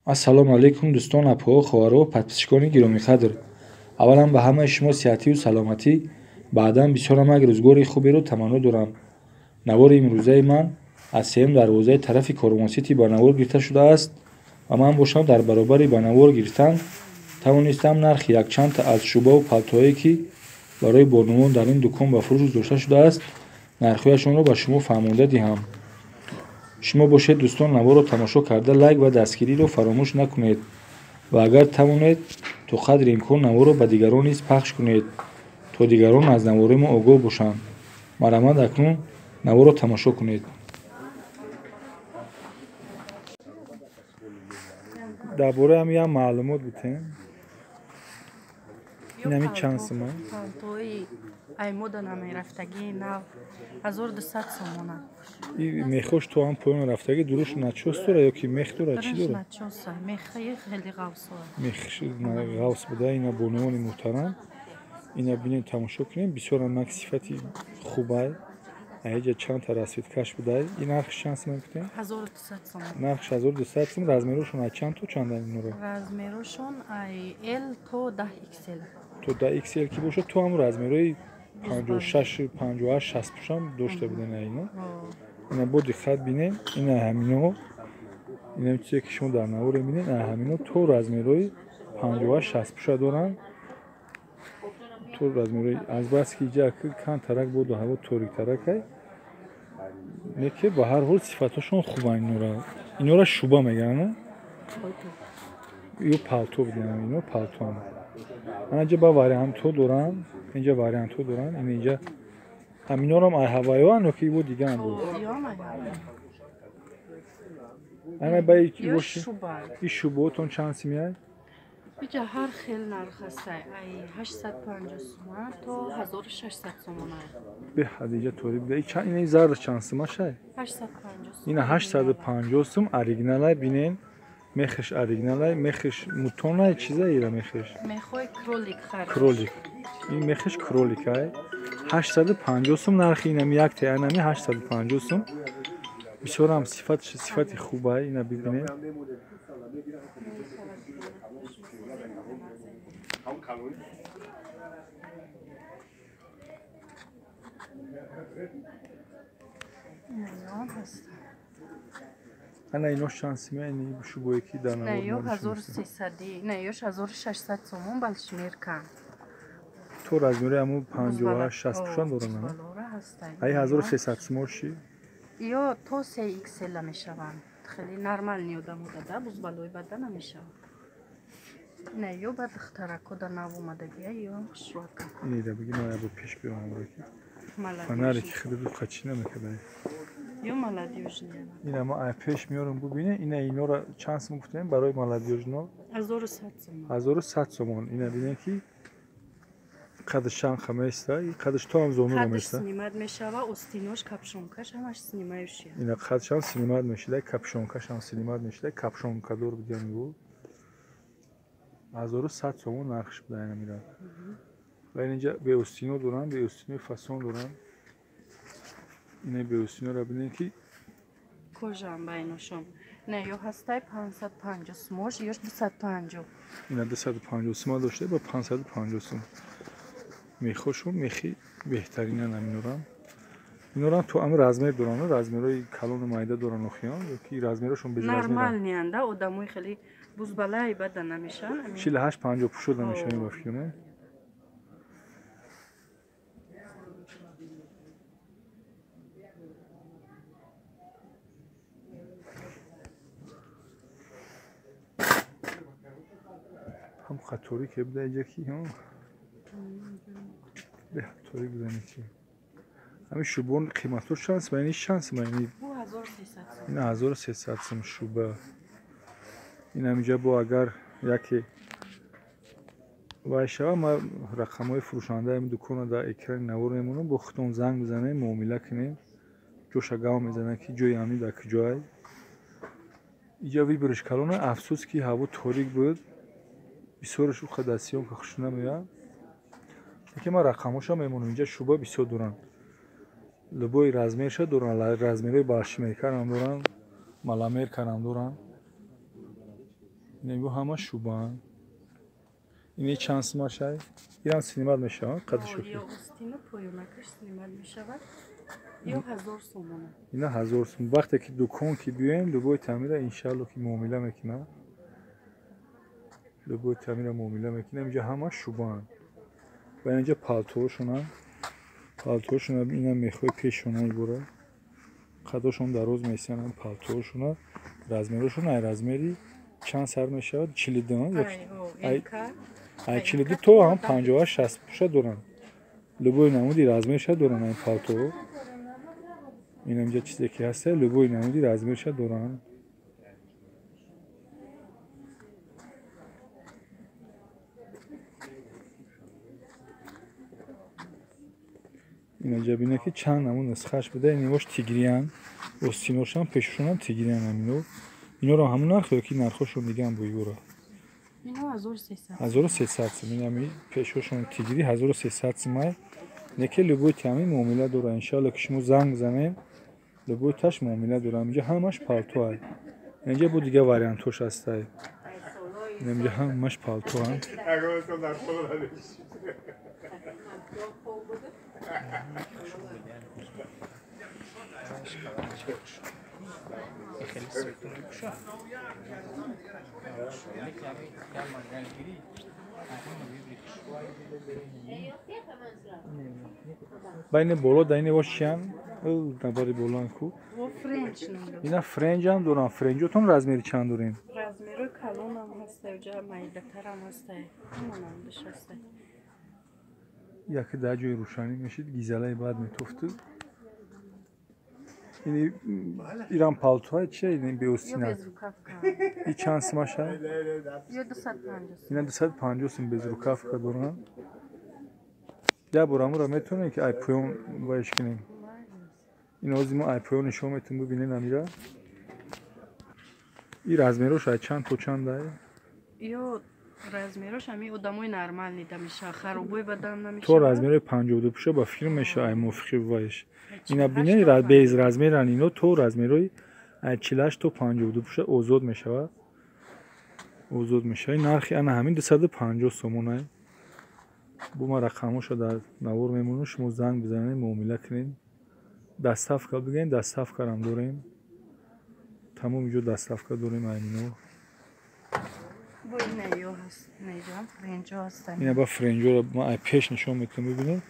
Ассалому алайкум дӯстон, апоҳо, хоҳаро, подписчикони гиромиқадр. Аввалан ба ҳамаи шумо сиҳатию саломатӣ, баъдан бисёр ҳамак рӯзгори хуберо таманно дорам. Навори имрӯзаи ман аз сеюм дарвозаи тарафи Корвонсити ба навор гирифта шудааст ва ман бошам дар баробари ба навор гирифтан тавонистам нархи якчандта аз шӯъбаву палтоҳое, ки барои бонувон дар ин дукон ба фурӯш гузошта шудааст, нархҳояшонро ба шумо фаҳмонда диҳам. Шумо бошед дӯстон, наворро тамошо карда лайк ва дастгириро фаромӯш накунед ва агар тавонед то қадри имкон наворро ба дигарон низ пахш кунед, то дигарон аз навори мо огоҳ бошанд. Марҳамат, акнун наворро тамошо кунед. Дар бораи ҳам як маълумот битем. Ин ҳами чанд сума? Палтои ай мода намерафтагии нав 1200 сомона. И мехош то ҳам поён рафтагӣ дуруш начос дора ё ки мех дора, чӣ дора? Начоса, мехи хеле ғавсо. Мех ғавс буда. Ина бонувони муҳтарам, ина бинем, тамошо кунем, бисёр ҳам сифати хубай. Аиҷа чандта расцветкаш будай. Ин нархш чанд сум гуфтем? 1200 сомон. Нархш 1200 сум. Размерошон аз чанд то чанд инора? Размерошон ай L то 10 XL. То 10 XL ки бошад, то ҳам размерои 56, 58, 60 пушам дошта будан ина. Ина бо диққат бинем, ина ҳамино, ина чизе ки шумо дар наворе бинед, ина ҳамино то размерои 58, 60 пуша доранд. То размерои азбаски иҷа кантарак боду ҳаво ториктаракай, не ки ба ҳар ҳол сифатҳошон хубанд. Инора, инора шуба мегӯянд, ё палто бидиҳам, ино палтоам. Анаҷа ба вариантҳо доранд, инҷа вариантҳо доранд. Ин инҷа ҳаминорам ай ҳавайоан ё ки ибо дигаам буд? Ана ба и шубаотон чанд симияй? Иҷа ҳар хел нарх аст, ай 850 сомона то 1600 сомона. Беҳад иҷа торик буда. Ин зардаш чанд сума шай? 850. Ина 850 сум, оригиналай, бинен, мехиш оригиналай, мехиш мутонай, чиза ира мехиш? Мехои кролик хар. Кролик. Ин мехиш кроликай. 850 сум нархи инами як теанами 850 сум. Бисёрам сифатш сифати хубай, ина бибинед. Ана ино чанд сима, ини шубое ки дар Не, ё 1300, не, ё 1600 сомон балшмерка. То размери ҳамун 58, 60 пушан доранд. Ай 1300 сумор чӣ? Ё то 3 XL мешаванд. Хеле нормальный одамо да, бузбалои бада намешаванд. Не, ё ба духтарако да нав омадагия, ё хушвака. Инида биги, ма ябо пеш биём ки. Фонаре ки хида буд қачи намекарда. Ё молодёжный. Ина ма ай пеш меёрам, бубине, ина инора чанд сум гуфтем барои молодёжно? 1100 сомон. 1100 сомон. Ина бинем ки қадаш чанд хаместа, қадаш то ҳам зонуро места. Қадаш снимать мешава, остинош, капюшонкаш ҳамаш снимающий. Ина қадашам снимать мешида, капюшонкашам снимать мешида, капюшонкадор бидиам гу. 1100 сомон нархш буда ина мира. Ва инҷа беостино доранд, беостинои фасон доранд. Ина беостиноро бинем ки кожаам байношон. Не, ё ҳастай 550 сумош, ё 250. Ина 250 сума дошта ба 550 сум. Мехошон мехи беҳтаринан ҳаминорам. Инорам то ҳам размер доранд, размерҳои калону майда доранд охиён ё ки размерашон без размер? Нормальныянд, да, одамои хеле бузбалаи бада намешаванд. 48, 50 пушода мешаванд ба фикр, ҳам хаторӣ ки буда иҷа ки беҳад торик буда ки ҳамин шубон қиматҳо чанд сум? Ини чанд сум? Ини ина 1300 сум шуба. Ин ҳаминҷа бо агар яке вай шава, ма рақамҳои фурӯшандаи ҳамин дуконро дар экрани навор мемонам, бо худтон занг бизанем, муомила кунем, ҷоша гав мезанам ки ҷои ҳамин дар куҷоай. Иҷа выбориш калона. Афсӯс ки ҳаво торик буд, бисёраш уқа дар съёмка хуш намеояд, лекин ман рақамҳошам мемонам. Инҷа шуба бисёр доранд, любой размерша доранд, размерҳои большемеркарам доранд, маломеркарам доранд. Ина ҳама шубаанд. Ини чанд сумашай? Ирам синимат мешавад? Қадри шӯхӣ. Ё остину поёнакаш синимат мешавад. Ё 1000 сомона. Ина 1000 сом. Вақте ки дукон ки биёем, любой тамира иншаалло ки муомила мекунад. Любой тамира муомила мекунад. Инҷа ҳама шубаанд. Ва инҷа палтоҳошонанд. Палтоҳошона ина мехоҳи пешона ибора. Қадошон дароз месананд палтоҳошона. Размерошон ай размери чанд сар мешавад? 42 ай 42 то ҳам 58 60 пуша доранд. Любой намуди размерша доранд ин палтоҳо. Ин инҷа чизе ки ҳаста, любой намуди размерша доранд. Инҷа бинед ки чанд намуд нусхааш буда. Инҳош тигриянд, остиношам пешошонам тигриянд ҳамино. Инҳоро ҳамон нарх ё ки нархошон дигаам бо юра? Ино 1300. 1300 сум. Инами пешошон тигри 1300 сумай. Неки любой тами муомила дора. Иншаалло ки шумо занг бизанед, любой таш муомила дора. Инҷа ҳамаш палтоай. Инҷа бо дига вариантош ҳастай. Инҷа ҳамаш палтоа. Байни боло дайни вош чиян? Набари болоан ку? Ина френҷам дорам. Френҷотон размери чанд дорем? Размерои калонам ҳастай, ҷа майдатарам ҳастай. Ҳамонамдаш ҳастай. Яке дар ҷои рӯшанӣ мешид, гизалаи бад метофту. Ини ирам палтоҳай чия? Ини беостина. И чанд сумаша? Ё 250. Ина 250 сум безрукавка дорам. Я бор амура метавонем ки ай поён вайш кунем. Ин ҳозир мо ай поён нишон метавонем бибинем амира. И размерош ай чанд то чанд ай? Ё размерош ами одамои нормални да меша, харобои бадан намеша. То размерои 52 пуша ба фикр меша ай мувофиқи вайш. Ина бинед без размеран ино то размерои 48 то 52 пуша озод мешавад. Озод мешавад. Нархи ана ҳамин 250 сомон ай. Бо ма рақамҳоша дар навор мемонам, шумо занг бизанед, муомила кунед. Доставка бигӯед, доставкарам дорем. Тамоми ҷо доставка дорем айнино. Ина ба френҷоро ма ай пеш нишон метавонам бибинед.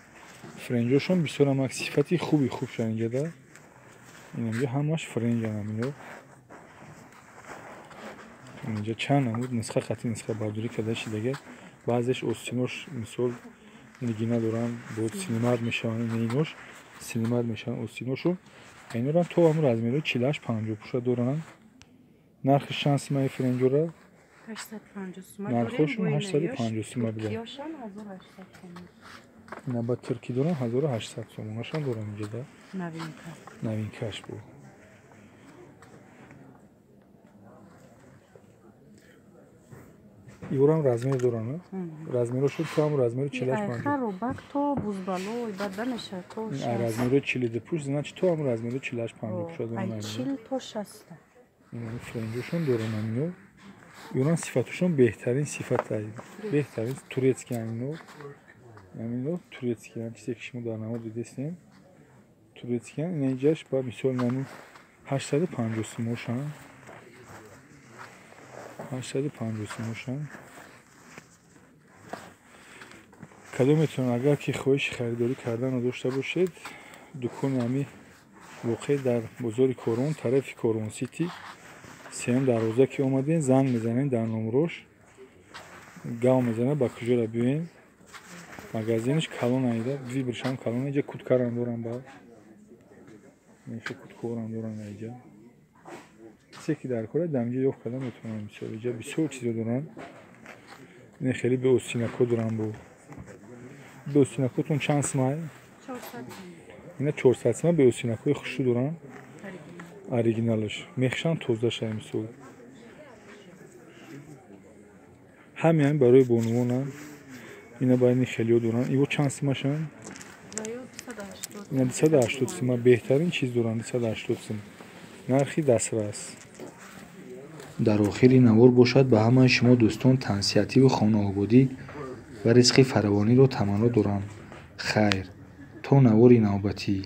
Френҷошон бисёр ам сифати хуби хуб шуд инҷа да. Инҷа ҳамаш френҷан амино. Инҷа чанд намуд нусха хати нусха бардорӣ карда шидага. Баъзеш остинош мисол нигина доранд, бо синимат мешаванд, инош синимат мешаванд остиношу. Инорам то ҳамун размерои 48 50 пуша доранд. Нархи чанд сумаи френҷора? 850 сума. Нархошон 850 сума буда. Ина ба туркӣ доранд 1800 сомонашон доранд инҷа да. Новинка. Новинкаш бу. Иворам размер доранд, размерошон то ҳамун размери 48 50. Харобак то бузбалой бада меша то 60. Ай размерои 42 пуш, значит то ҳамун размерои 48 50 пуша доранд. Ай 40 то 60. Ина френҷошон доранд амино. Юнан сифатушон беҳтарин сифатай. Беҳтарин турецкий амино. Амино турецкий, чизе ки шумо дар навор дидестем. Турецкий ина инҷаш ба мисол намун 850 сумошан. 850 сумошан. Кадометон агар ки хоҳиши харидорӣ карданро дошта бошед, дукони ами воқеъ дар бозори Корон, тарафи Корон Сити, сеюм дарвоза ки омадем, занг мезанем дар номрош, гав мезанем ба куҷора биёем. Магазинаш калон айда, вибршам калон, инҷа куткарам дорам ба. Инҷа куткорам дорам инҷа. Чизе ки дар кора дар инҷа ёфт карда метавонам бисёр. Инҷа бисёр чизо доранд. Ин хеле бе остинако дорам бо. Бе остинакотон чанд сумай? 400. Ина 400 сума бе остинакои хушрӯ доранд. Оригиналаш. Мехшам тоза шай мисол. Ҳамин барои бонувонанд. Ина байни хелиё доранд. Иво чанд сумашанд? Ина 280 сума беҳтарин чиз доранд, 280 сум. Нархи дастрас. Дар охири навор бошад, ба ҳамаи шумо дӯстон тансиҳативу хонаободӣ ва ризқи фаровониро таманно дорам. Хайр, то навори навбатӣ.